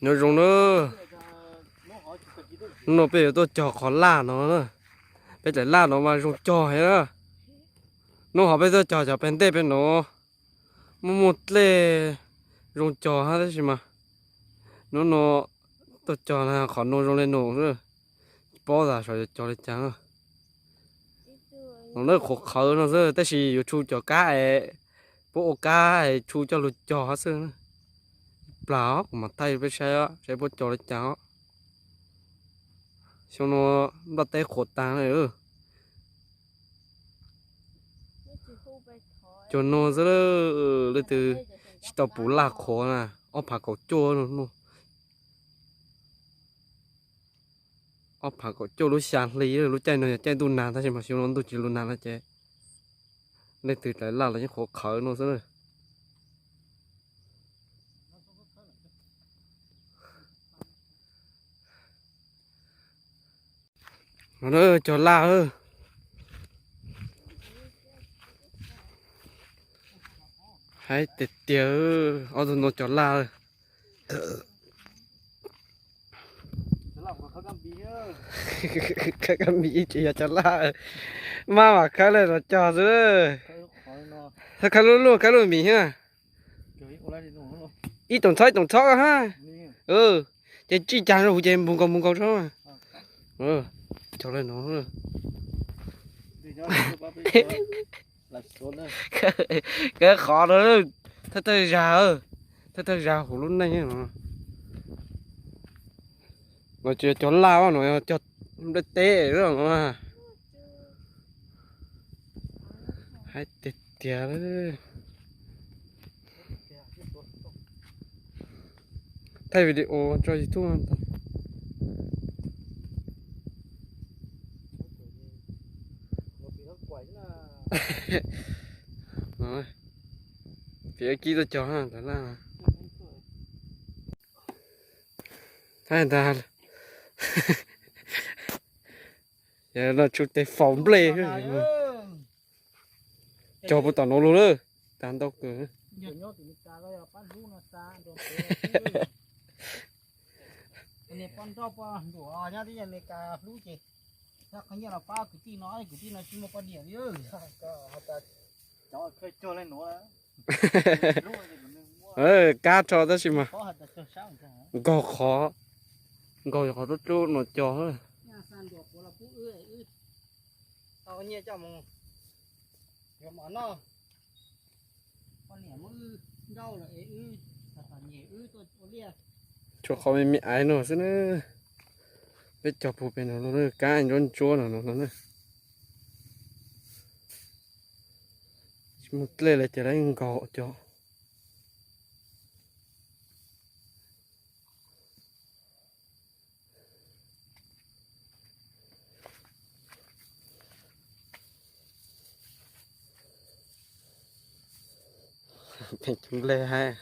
Nyob zoo na, hnub no peb yuav tuaj cog qhov laj no na. Peb daim laj no mas zoo cog heev na. Hnub no peb tuaj cog cov pem ntej pem no, muaj muaj dlej zoo cog hab tab sis mas hnub no tuaj cog na qhov no zoo le no, tsis paub tas saib yuav cog le caag. No lawv qhuav qhawv no xwb tab sis yuav tshu cov kab es puab ua kab es tshu coj lug cog hab xwb. Plag kuv mam thaij peb saib, saib puab cog le caag os. Xyoo no nplaj teb qhuav taag na. Cog no xwb, leej twg tsis tau puv laj qhuav na, ob phav kaum cuaj no. Ob phav kaum cuaj lub xya hli, lub caij no yog caij ntuj nag tab sis mas xyoo no ntuj tsis lug nag no ces leej twg daim laj los yeej qhuav qhawv no xwb. Cog laj, haib tiag tiag, ob tug no cog laj. Khawb kab mis tsis yog cog laj, maj mam khawb le los cog xwb. Khawb lub luj khawb lub mis hab. Ib toom txhob ib toom txhob hab. Ces tsij caag rau huv ces npus nkaus npus nkaus tso. Cog le no. Kav qhov no, thawj thawj zag, thawj thawj zag huv lub neej no. No tsis yog cog laj no, yog cog nplej teb no. Haib tiag tiag. Thaij video tso YouTube. Piav kib tuaj cog na. Thaij ntag. Yog no tsum tes faus nplej. Cog puag tom no lug lawm. Tag ntau kawg. Kab rho tab sis mas nkaug qhov, nkaug qhov rub rub no cog. Tshuav qhov me me aiv no xwb na. Peb cog puag pem no, kab ntsuab ntsuab no no na. Tsis muaj dlej li ces lawv nkaug cog. Cov nplej hab.